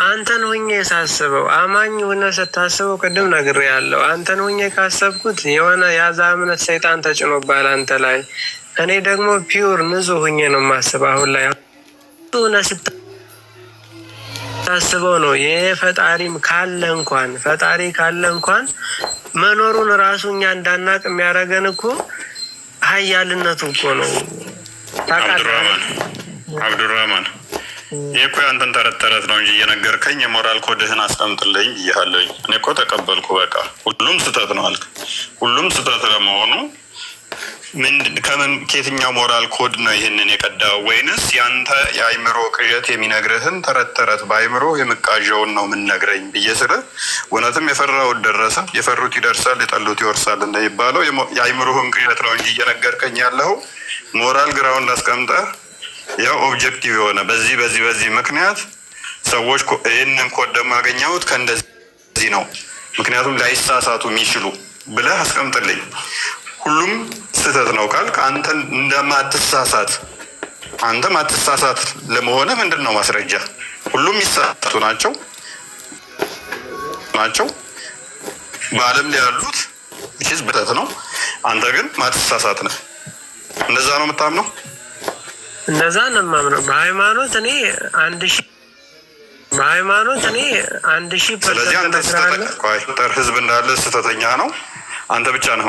አንተን ሁኜ ሳስበው፣ አማኝ ሆነ ስታስበው፣ ቅድም ነግሬሃለሁ። አንተን ሁኜ ካሰብኩት የሆነ ያዛ እምነት ሰይጣን ተጭኖብሃል አንተ ላይ። እኔ ደግሞ pure ንጹህ ሁኜ ነው የማስበው። አሁን ላይ ሆነ ስታስበው ነው ይሄ። ፈጣሪም ካለ እንኳን፣ ፈጣሪ ካለ እንኳን መኖሩን ራሱ እኛ እንዳናቅ የሚያደርገን እኮ ሀያልነቱ እኮ ነው። ታውቃለህ? አብዱራህማን፣ አብዱራህማን፣ ይህ እኮ የአንተን ተረት ተረት ነው እንጂ እየነገርከኝ የ moral code ህን አስቀምጥልኝ ብያለሁኝ። እኔ እኮ ተቀበልኩ። በቃ ሁሉም ስህተት ነው አልክ። ሁሉም ስህተት ለመሆኑ ከምን ከየትኛው moral code ነው ይህንን የቀዳው? ወይንስ ያንተ የአይምሮ ቅዠት የሚነግርህን ተረት ተረት በአይምሮ የምቃዠውን ነው የምንነግረኝ ብዬ ስልህ፣ እውነትም የፈራሁት ደረሰ፣ የፈሩት ይደርሳል፣ የጠሉት ይወርሳል እንደሚባለው የአይምሮህን ቅዠት ነው እንጂ እየነገርከኝ ያለው moral ground አስቀምጠህ ያው objective የሆነ በዚህ በዚህ በዚህ ምክንያት ሰዎች ይህንን ኮድ ደግሞ ያገኘሁት ከእንደዚህ ነው፣ ምክንያቱም ላይሳሳቱ የሚችሉ ብለህ አስቀምጥልኝ። ሁሉም ስህተት ነው ካልክ አንተ እንደማትሳሳት፣ አንተ ማትሳሳት ለመሆንህ ምንድን ነው ማስረጃ? ሁሉም ይሳሳቱ ናቸው ናቸው በዓለም ላይ ያሉት ስህተት ነው። አንተ ግን ማትሳሳት ነህ። እንደዛ ነው የምታምነው? እንደዛ ነው የማምነው። በሃይማኖት እኔ 1000 ስለዚህ percent አንተ እነግርሃለሁ። ስህተት ህዝብ እንዳለ ስህተተኛ ነው። አንተ ብቻ ነህ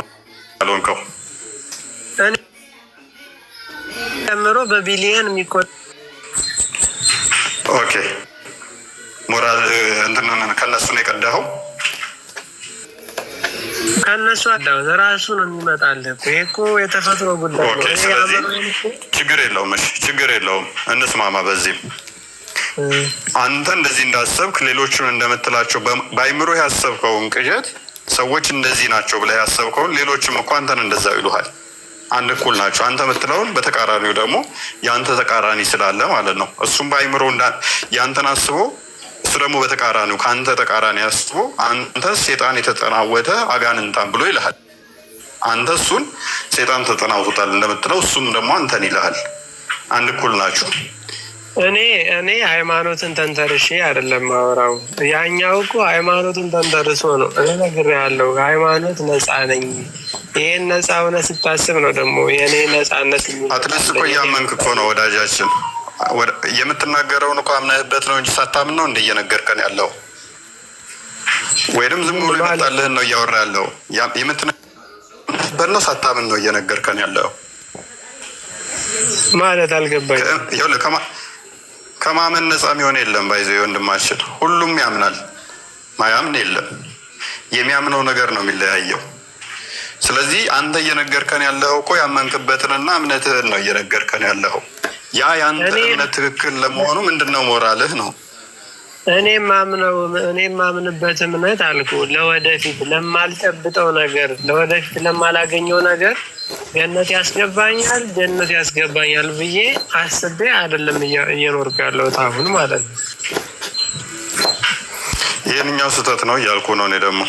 ያልሆንከው። እኔ ጨምሮ በቢሊየን የሚቆጠር Okay፣ moral እንትን ከእነሱ ነው የቀዳኸው። ከእነሱ አዳው ራሱ ነው የሚመጣልህ እኮ። ይሄ እኮ የተፈጥሮ ጉዳይ ነው። Okay፣ ይሄ ስለዚህ አእምሮዬን እኮ ችግር የለውም። እሺ፣ ችግር የለውም። እንስማማ በዚህም። አንተ እንደዚህ እንዳሰብክ ሌሎቹን እንደምትላቸው በአይምሮ ያሰብከውን ቅዠት፣ ሰዎች እንደዚህ ናቸው ብለህ ያሰብከውን ሌሎችም እኮ አንተን እንደዛው ይሉሃል። አንድ እኩል ናቸው። አንተ የምትለውን በተቃራኒው ደግሞ የአንተ ተቃራኒ ስላለ ማለት ነው። እሱም በአይምሮ ያንተን አስቦ እሱ ደግሞ በተቃራኒው ከአንተ ተቃራኒ አስቦ አንተ ሴጣን የተጠናወተ አጋንንታም ብሎ ይልሃል። አንተ እሱን ሴጣን ተጠናውቶታል እንደምትለው እሱም ደግሞ አንተን ይልሃል። አንድ እኩል ናቸው። እኔ ሃይማኖትን ተንተርሼ አይደለም ማወራው። ያኛው እኮ ሃይማኖትን ተንተርሶ ነው። እኔ ነግሬሃለሁ፣ ሃይማኖት ነፃ ነኝ። ይሄን ነፃ ሆነ ስታስብ ነው ደግሞ የእኔ ነፃነት At least እኮ የሚመጣልህ። እያመንክ እኮ ነው ወዳጃችን። የምትናገረውን እኮ አምነህበት ነው እንጂ ሳታምን ነው እንደ እየነገርከን ያለው? ወይንም ዝም ብሎ ማለት የመጣልህን ነው እያወራ ያለው? የምትናገርበት ነው ሳታምን ነው እየነገርከን ያለው? ማለት አልገባኝም። ይኸውልህ፣ ከማመን ነፃ የሚሆን የለም። By the way ወንድማችን፣ ሁሉም ያምናል፣ ማያምን የለም። የሚያምነው ነገር ነው የሚለያየው። ስለዚህ አንተ እየነገርከን ያለው እኮ ያመንክበትንና እምነትህን ነው እየነገርከን ያለው። ያ የአንተ እኔ እምነት ትክክል ለመሆኑ ምንድን ነው ሞራልህ ነው? እኔ የማምንበት እምነት አልኩ፣ ለወደፊት ለማልጨብጠው ነገር፣ ለወደፊት ለማላገኘው ነገር ገነት ያስገባኛል፣ ጀነት ያስገባኛል ብዬ አስቤ አይደለም እየኖርኩ ያለሁት አሁን ማለት ነው። ይህንኛው ስህተት ነው እያልኩ ነው። እኔ ደግሞ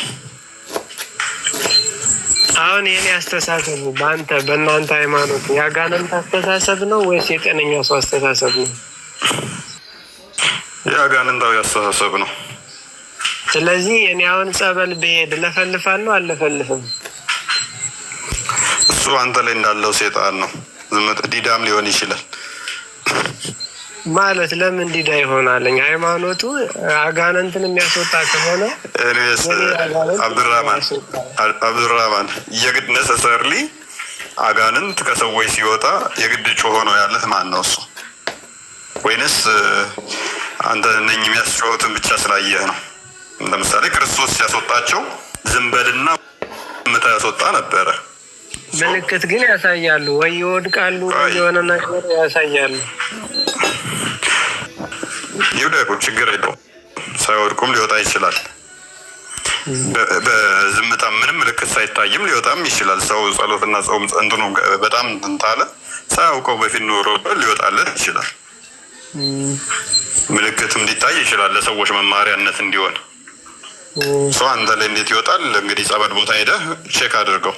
አሁን የኔ አስተሳሰብ በአንተ በእናንተ ሃይማኖት የአጋንንት አስተሳሰብ ነው ወይስ የጤነኛ ሰው አስተሳሰብ ነው? የአጋንንታዊ አስተሳሰብ ነው። ስለዚህ እኔ አሁን ጸበል ብሄድ እለፈልፋለሁ አልለፈልፍም? እሱ አንተ ላይ እንዳለው ሴጣን ነው። ዝም ዲዳም ሊሆን ይችላል። ማለት ለምን ዲዳ ይሆናለኝ? ሃይማኖቱ አጋንንትን የሚያስወጣ ከሆነ Anyways የኔ አጋንንት አብዱራህማን ያስወጣ አብዱራህማን፣ የግድ necessarily አጋንንት ከሰዎች ሲወጣ የግድ ጮሆ ነው ያለህ ማን ነው እሱ? ወይንስ አንተ እነኝህ የሚያስጮሁትን ብቻ ስላየህ ነው? ለምሳሌ ክርስቶስ ሲያስወጣቸው ዝም በልና ምታ ያስወጣ ነበረ። ምልክት ግን ያሳያሉ፣ ወይ ይወድቃሉ፣ ወይ የሆነ ነገር ያሳያሉ። ይውደቁ፣ ችግር የለውም። ሳይወድቁም ሊወጣ ይችላል። በዝምታ ምንም ምልክት ሳይታይም ሊወጣም ይችላል። ሰው ጸሎትና ጾም እንትኑ በጣም እንትን ታለ ሳያውቀው በፊት ኖሮ ሊወጣለት ይችላል። ምልክትም ሊታይ ይችላል ለሰዎች መማሪያነት እንዲሆን። ሰው አንተ ላይ እንዴት ይወጣል? እንግዲህ ጸበል ቦታ ሄደህ check አድርገው።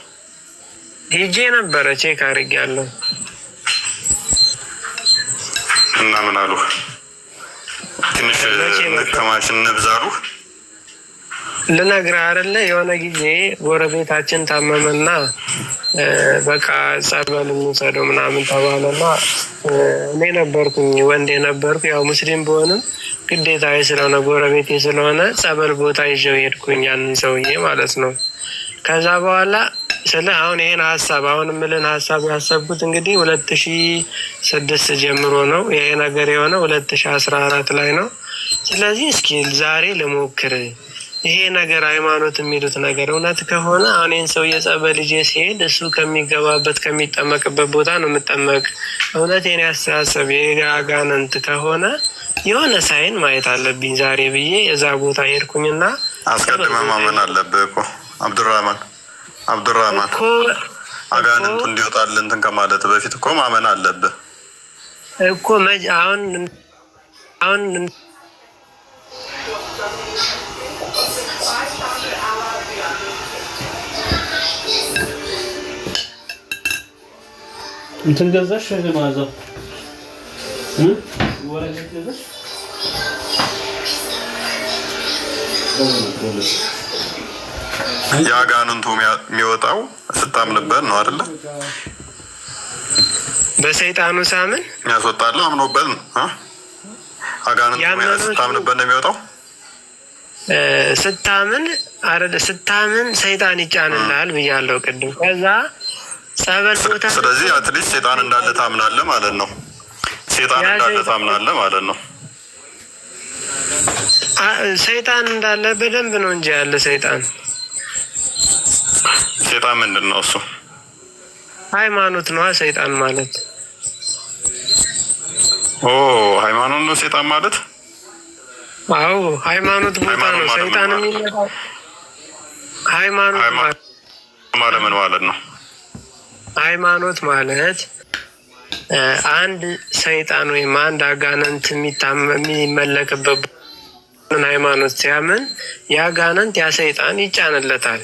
ሄጄ ነበረ፣ check አድርጌያለሁ። እና ምን አሉ? ትንሽ እንከማች እንብዛሉ። ልነግርህ አይደለ፣ የሆነ ጊዜ ጎረቤታችን ታመመና በቃ ጸበል እንውሰደው ምናምን ተባለና እኔ ነበርኩኝ ወንድ የነበርኩ፣ ያው ሙስሊም ብሆንም ግዴታ ስለሆነ፣ ጎረቤቴ ስለሆነ ጸበል ቦታ ይዤው ሄድኩኝ፣ ያንን ሰውዬ ማለት ነው። ከዛ በኋላ ስለ አሁን ይሄን ሀሳብ፣ አሁን የምልህን ሀሳብ ያሰብኩት እንግዲህ 2006 ጀምሮ ነው። ይሄ ነገር የሆነ 2014 ላይ ነው። ስለዚህ እስኪ ዛሬ ልሞክር፣ ይሄ ነገር ሃይማኖት የሚሉት ነገር እውነት ከሆነ፣ አሁን ይህን ሰው የጸበል ይዤ ሲሄድ እሱ ከሚገባበት ከሚጠመቅበት ቦታ ነው የምጠመቅ። እውነት የኔ አስተሳሰብ የአጋንንት ከሆነ የሆነ sign ማየት አለብኝ ዛሬ ብዬ እዛ ቦታ ሄድኩኝና አስቀድመህ ማመን አለብህ እኮ አብዱራህማን፣ አብዱራህማን። እኮ አጋንንቱ እንዲወጣልህ እንትን ከማለት በፊት እኮ ማመን አለብህ። እኮ አሁን እንትን ገዛሽ ማዛ፣ ወረቀት ገዛሽ? የአጋንንቱ የሚወጣው ስታምንበት ነው አይደለ? በሰይጣኑ ሳምን የሚያስወጣልህ አምኖበት ነው። አጋንንቱ ስታምንበት ነው የሚወጣው። ስታምን አረ ስታምን ሰይጣን ይጫንልሃል ብያለሁ ቅድም። ከዛ ጸበል ቦታ ስለዚህ at least ሴጣን እንዳለ ታምናለህ ማለት ነው። ሴጣን እንዳለ ታምናለህ ማለት ነው። ሰይጣን እንዳለ በደንብ ነው እንጂ ያለ ሰይጣን። ሴጣን ምንድን ነው እሱ? ሃይማኖት ነዋ ሰይጣን ማለት። ኦ፣ ሃይማኖት ነው ሴጣን ማለት? አዎ፣ ሃይማኖት ቦታ ነው ሰይጣን የሚመጣው። ሃይማኖት ማለት ምን ማለት ነው? ሃይማኖት ማለት አንድ ሰይጣን ወይም አንድ አጋንንት የሚመለክበት ሃይማኖት ሲያምን ያ አጋንንት፣ ያ ሰይጣን ይጫንለታል።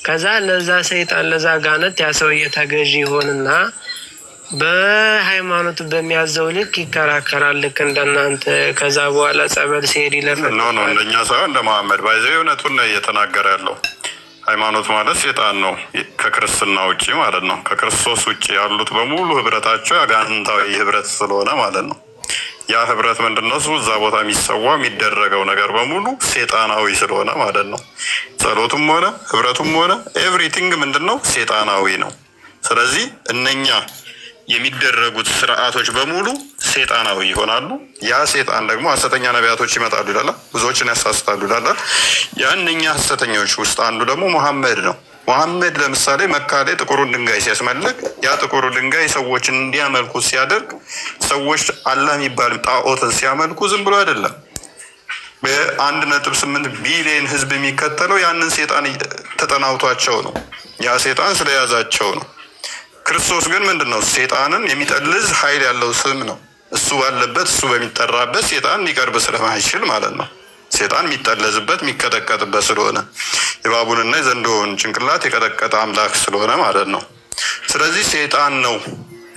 ከዛ ለዛ ሰይጣን፣ ለዛ አጋንንት ያ ሰውዬ ተገዢ ይሆንና በሃይማኖቱ በሚያዘው ልክ ይከራከራል። ልክ እንደናንተ። ከዛ በኋላ ጸበል ሲሄድ ይለፈል። No, እንደኛ ሳይሆን እንደ መሐመድ። By the way እውነቱን ነው እየተናገረ ያለው። ሃይማኖት ማለት ሴጣን ነው፣ ከክርስትና ውጭ ማለት ነው። ከክርስቶስ ውጭ ያሉት በሙሉ ህብረታቸው አጋንንታዊ ህብረት ስለሆነ ማለት ነው። ያ ህብረት ምንድን ነው? እሱ እዛ ቦታ የሚሰዋ የሚደረገው ነገር በሙሉ ሴጣናዊ ስለሆነ ማለት ነው። ጸሎቱም ሆነ ህብረቱም ሆነ everything ምንድን ነው? ሴጣናዊ ነው። ስለዚህ እነኛ የሚደረጉት ስርዓቶች በሙሉ ሴጣናዊ ይሆናሉ። ያ ሴጣን ደግሞ ሐሰተኛ ነቢያቶች ይመጣሉ ይላል፣ ብዙዎችን ያሳስታሉ ይላል። ያንኛ ሐሰተኞች ውስጥ አንዱ ደግሞ መሐመድ ነው። መሐመድ ለምሳሌ መካ ላይ ጥቁሩን ድንጋይ ሲያስመልክ፣ ያ ጥቁሩ ድንጋይ ሰዎችን እንዲያመልኩ ሲያደርግ፣ ሰዎች አላህ የሚባል ጣዖትን ሲያመልኩ ዝም ብሎ አይደለም። በ1.8 ቢሊዮን ህዝብ የሚከተለው ያንን ሴጣን ተጠናውቷቸው ነው። ያ ሴጣን ስለያዛቸው ነው። ክርስቶስ ግን ምንድን ነው? ሴጣንን የሚጠልዝ ኃይል ያለው ስም ነው። እሱ ባለበት፣ እሱ በሚጠራበት ሴጣን ሊቀርብ ስለማይችል ማለት ነው። ሴጣን የሚጠለዝበት፣ የሚቀጠቀጥበት ስለሆነ፣ የእባቡንና የዘንዶውን ጭንቅላት የቀጠቀጠ አምላክ ስለሆነ ማለት ነው። ስለዚህ ሴጣን ነው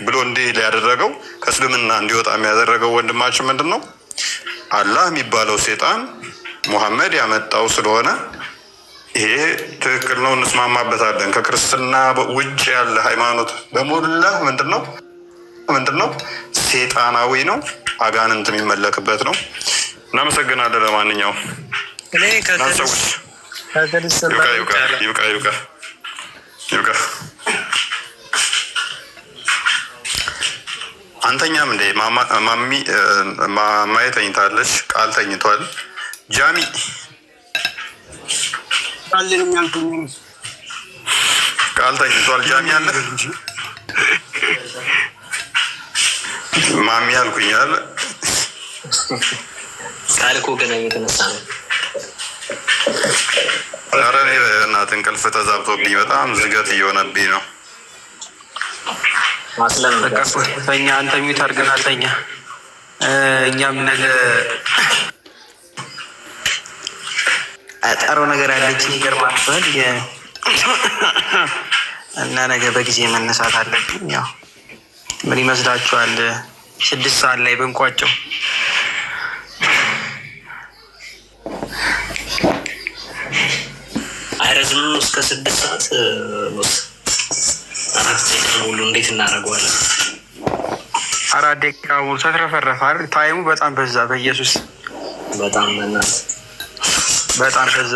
ብሎ እንዲህ ሊያደረገው፣ ከእስልምና እንዲወጣ የሚያደረገው ወንድማችን ምንድን ነው? አላህ የሚባለው ሴጣን ሙሐመድ ያመጣው ስለሆነ ይሄ ትክክል ነው፣ እንስማማበታለን። ከክርስትና ውጭ ያለ ሃይማኖት በሞላ ምንድን ነው? ምንድን ነው? ሴጣናዊ ነው፣ አጋንንት የሚመለክበት ነው። እናመሰግናለን። ለማንኛውም እኔ ሰዎች ከክርስትና ይብቃ፣ ይብቃ፣ ይብቃ፣ ይብቃ፣ ይብቃ። አንተኛም እንዴ? ማሚ ማማዬ ተኝታለች። ቃል ተኝቷል። ጃሚ። ቃል ተኝቷል። ጃሚ አለ። ማሚ አልኩኛል። ቃል እኮ ገና እየተነሳ ነው። ኧረ እኔ በእናትህ እንቅልፍ ተዛብቶብኝ በጣም ዝገት እየሆነብኝ ነው። ማስለም። በቃ ተኛ፣ አንተ mute አድርገን ተኛ። እኛም ነገ ጠሮ ነገር ያለች ይገርማችኋል። እና ነገ በጊዜ መነሳት አለብኝ። ያው ምን ይመስላችኋል? 6 ሰዓት ላይ ብንቋጨው? እስከ 6 ሰዓት boss፣ 4 ደቂቃ ሙሉ እንዴት እናደርገዋለን? 4 ደቂቃ ሙሉ ተትረፈረፈ አይደል? Time ኡ በጣም በዛ። በኢየሱስ። በጣም በእናትህ። በጣም በዛ።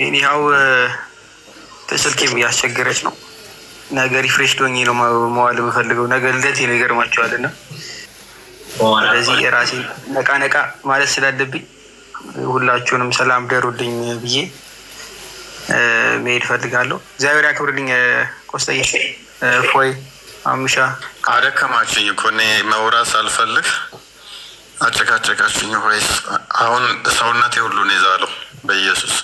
Anyhow ስልኬም እያስቸገረች ነው። ነገ refresh ሆኜ ነው መዋል የምፈልገው። ነገ ልደቴ ነው፣ ይገርማቸዋል። እና ስለዚህ የራሴን ነቃ ነቃ ማለት ስላለብኝ ሁላችሁንም ሰላም ደሩልኝ ብዬ መሄድ እፈልጋለሁ። እግዚአብሔር ያክብርልኝ። ቆስጠዬ፣ ፎይ፣ አምሻ። አደከማችኝ እኮ፣ እኔ መውራት ሳልፈልግ አጨቃጨቃችኝ። ወይስ አሁን ሰውነቴ ሁሉ ነው የዛለው በኢየሱስ።